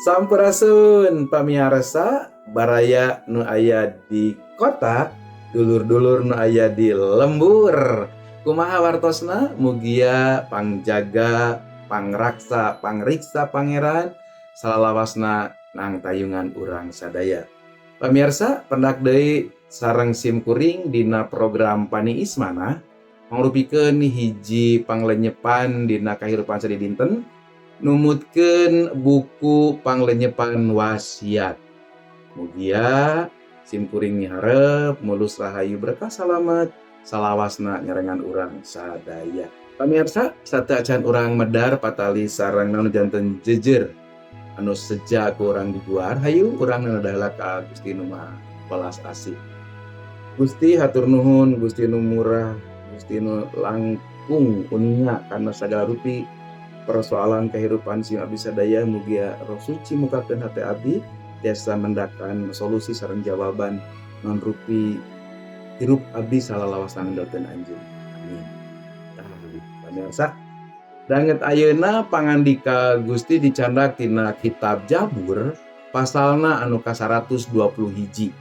Sampurasun pamiarsa, baraya nu aya di kota, dulur-dulur nu aya di lembur. Kumaha wartosna? Mugia pangjaga, pangraksa, pangriksa Pangeran salalawasna nangtayungan urang sadaya. Pamirsa, pendak deui sareng sim kuring dina program Paniis Manah, mangrupikeun hiji panglenyepan dina kahirupan sadidinten, numutkeun buku Panglenyepan Wasiat. Mugia sim kuring miharep mulus rahayu berkah salamet salawasna nyarengan urang sadaya. Pamirsa, sateuacan urang medar patali sareng nu janten jejer anu seja ku urang diguar, hayu urang nanadah ka Gusti Nu Maha Welas Asih. Gusti, hatur nuhun. Gusti nu murah, Gusti nu langkung uninga kana sagala rupi persoalan kehidupan sim abdi sadaya. Mugia Roh Suci mukakeun hate abdi tiasa mendakan solusi sareng jawaban naon rupi hirup abdi salalawasna ngandelkeun Anjeun. Amin. Tah, pamirsa, danget ayeuna pangandika Gusti dicandak tina kitab Jabur, pasalna anu ka-121.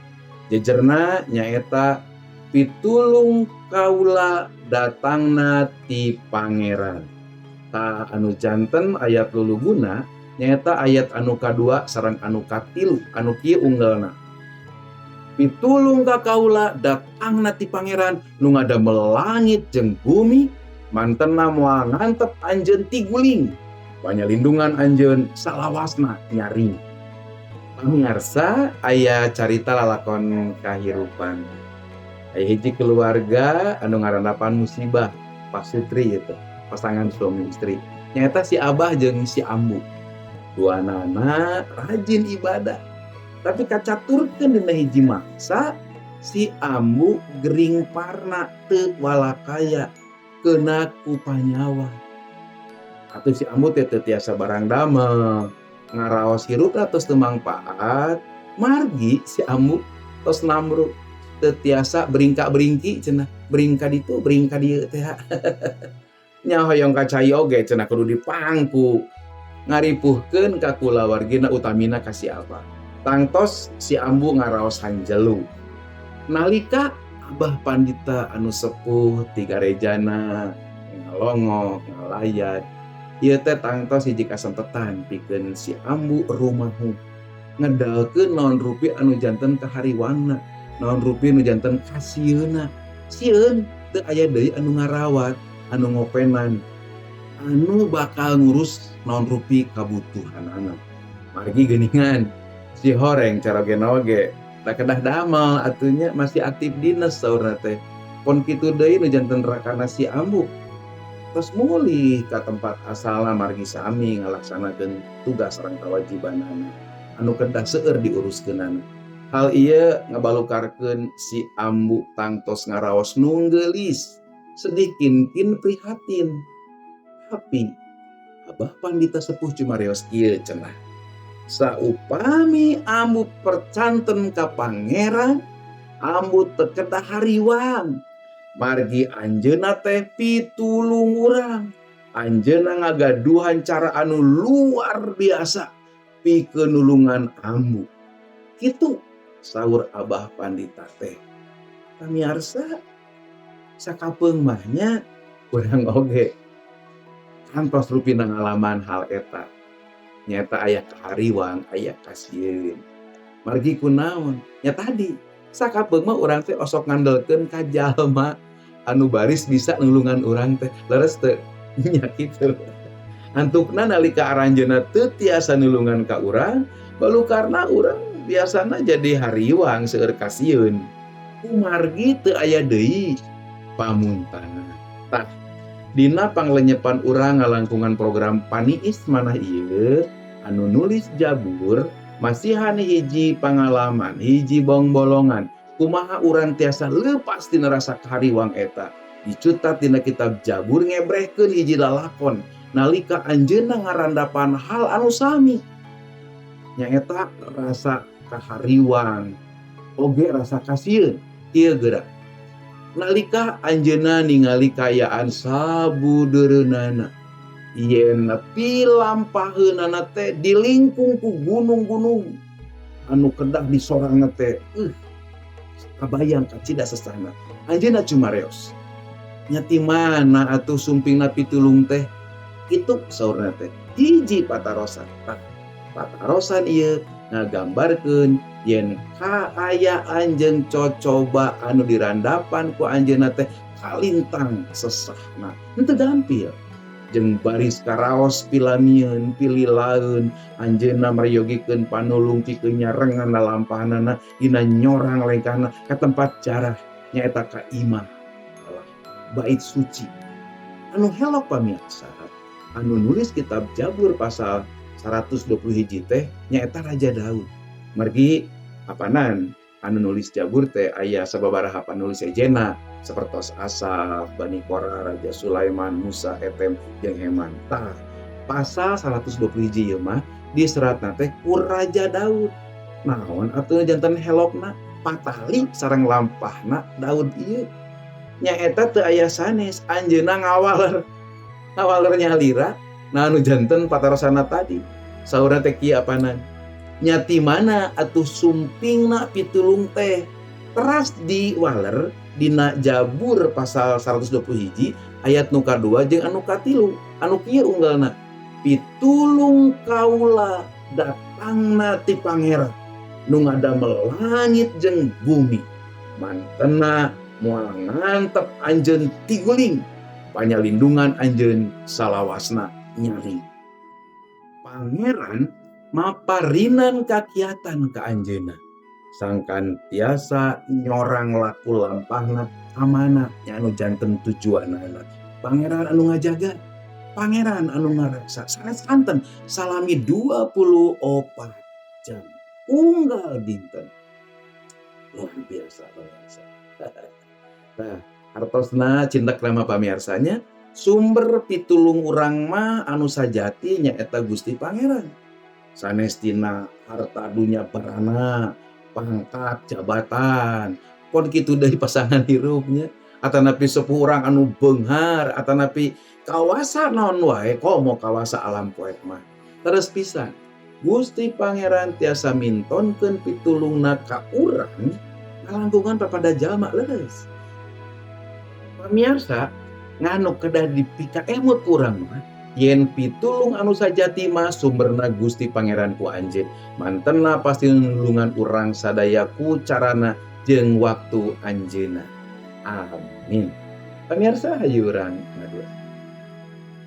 Jejerna nyaeta "Pitulung kaula datangna ti Pangeran". Tah, anu janten ayat luluguna nyaeta ayat anu kadua sareng anu katilu, anu kieu unggelna: "Pitulung ka kaula datangna ti Pangeran nu ngadamel langit jeung bumi. Mantena moal ngantep anjeun tiguling, panyalindungan anjeun salawasna nyaring." Pamirsa, aya carita lalakon kahirupan. Aya hiji keluarga anu ngarandapan musibah pasutri gitu, pasangan suami istri. Nyaeta si Abah jeung si Ambu. Duanana rajin ibadah. Tapi kacaturkeun dina hiji mangsa si Ambu gering parna, teu walakaya, keuna ku panyawat. Atuh si Ambu teh teu tiasa barang damel, ngaraos hirupna tos teu mangpaat, margi si Ambu tos namru, teu tiasa beringka-beringki cenah, bering ka ditu bering ka dieu teh. Nya hoyong ka cai oge cenah kudu dipangku. Ngaripuhkeun ka kulawargina, utamina ka si Abah. Tangtos si Ambu ngaraos hanjelu. Nalika Abah Pandita anu sepuh ti garejana ngalongok ngalayat, ieu teh tangtos hiji kasempetan pikeun si Ambu rumahu ngedalkeun naon rupi anu janten kahariwangna, naon rupi nu janten kasieunna. Sieun teu aya deui anu ngarawat, anu ngopenan, anu bakal ngurus naon rupi kabutuhanana. Margi geuningan si horeng carogena oge da kedah damel atuh nya, masih aktif dinas saurna teh. Pon kitu deui, nu janten rakana si Ambu tos mulih ka tempat asalna margi sami ngalaksanakeun tugas sareng kawajibanana anu kedah seueur diuruskeunana. Hal ieu ngabalukarkeun si Ambu tangtos ngaraos nunggeulis, sedih kin-kin prihatin. Tapi Abah Pandita sepuh cumarios kieu cenah, "Saupami Ambu percanten ka Pangeran, Ambu teu kedah hariwang, margi Anjeunna teh pitulung urang. Anjeunna ngagaduhan cara anu luar biasa pikeun nulungan Ambu." Kitu saur Abah Pandita teh. Pamiarsa, sakapeung mah nya urang oge kantos rupina ngalaman hal eta, nyaeta aya kahariwang, aya kasieun. Margi kunaon? Nya tadi, sakapeung mah urang teh osok ngandelkeun ka jalma anu baris bisa nulungan urang teh. Leres teu? Nya kitu. Antukna nalika aranjeunna teu tiasa nulungan ka urang, balukarna urang biasana jadi hariwang, seueur kasieun kumargi teu aya deui pamuntangan. Tah, dina panglenyepan urang ngalangkungan program Paniis Manah ieu, anu nulis Jabur masihan hiji pangalaman, hiji bongbolongan kumaha urang tiasa leupas tina rasa kahariwang eta. Dicutat dina kitab Jabur, ngebrehkeun hiji lalakon nalika anjeunna ngarandapan hal anu sami, nyaeta rasa kahariwang oge rasa kasieun. Ieu geura nalika anjeunna ningali kaayaan sabudeureunana. Yen pilampaheunana teh dilingkung ku gunung-gunung anu kedah disorangna teh kabayang kacida sesahna. Anjeunna cumareos. Nya ti mana atuh sumpingna pitulung teh? Kitu saurna teh. Hiji patarosan. Tah, patarosan ieu ngagambarkeun yen kaayaan jeung cocoba anu dirandapan ku anjeunna teh kalintang sesahna. Henteu gampil. Jeung baris karaos pilamieun pililaeun anjeunna meryogikeun panulung pikeun nyarengan lalampahanana dina nyorang lengkahna ka tempat jarah nyaeta ka imah Allah bait suci. Anu helok pamirsa, anu nulis kitab Jabur pasal 120 hiji teh nyaeta Raja Daud. Margi apanan anu nulis Jabur teh aya sababaraha panulis sejena sapertos Asaf, Bani Korah, Raja Sulaiman, Musa, Etem, jeung Heman. Tah, pasal 120 hiji ieu mah diseratna teh ku Raja Daud. Naon atuh janten helokna patali sareng lampahna Daud ieu. Nyaeta teu aya sanes, anjeunna ngawaler. Ngawaler nyalira, nah anu janten patarosana tadi. Saurna teh kieu apanan? Nya ti mana atuh sumpingna pitulung teh? Teras diwaler dina Jabur pasal 120 hiji ayat nu kadua jeung anu katilu. Anu kieu unggalna, pitulung kaula datangna ti Pangeran nu ngadamel langit jeung bumi, mantena moal ngantep anjeun tiguling, panyalindungan anjeun salawasna nyaring. Pangeran maparinan kakiatan ka anjeunna sangkan tiasa nyorang laku lampahna amana nya anu janten tujuanana. Pangeran anu ngajaga, Pangeran anu ngaraksa sanes kanten salami 24 jam unggal dinten. Luar biasa pemirsa. Nah, hartosna cinta krama pamiarsanya, sumber pitulung urang mah anu sajati nyaeta Gusti Pangeran. Sanes tina harta dunya barana, pangkat, jabatan, pon kitu deui pasangan hirupnya, atanapi sepuh urang anu beunghar, atanapi kawasa naon wae, komo kawasa alam poek mah. Terus pisan, Gusti Pangeran tiasa mintonkeun pitulungna ka urang ngalangkungan papada jalma leres. Pamiarsa, nganu kedah dipikaemut ku urang mah yen pitulung anu sajati mah sumberna Gusti Pangeran ku anjeun. Mantena pasti nulungan urang sadaya ku carana jeung waktu anjeunna. Amin. Pamirsa, hayu urang ngadua.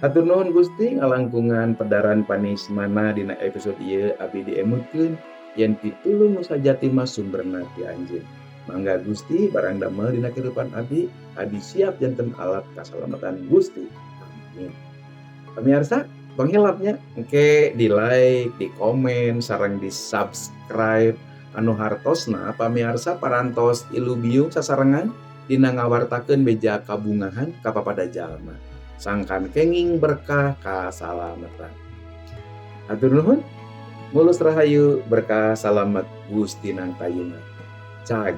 Hatur nuhun Gusti ngalangkungan pedaran panismana dina episode ieu abdi diemutkeun yen pitulung nu sajati mah sumberna ti anjeun. Mangga Gusti barang damel dina kehidupan abdi, abdi siap janten alat kasalamatan Gusti. Amin. Pemirsa, panghilapnya engke di like, di komen, sareng di subscribe. Anu hartosna pamirsa parantos ilubiung sasarengan dina ngawartakeun beja kabungahan ka papada jalma. Sangkan kenging berkah kasalamatan. Hatur nuhun, mulus rahayu berkah salamet Gusti nangtayungan. Cag.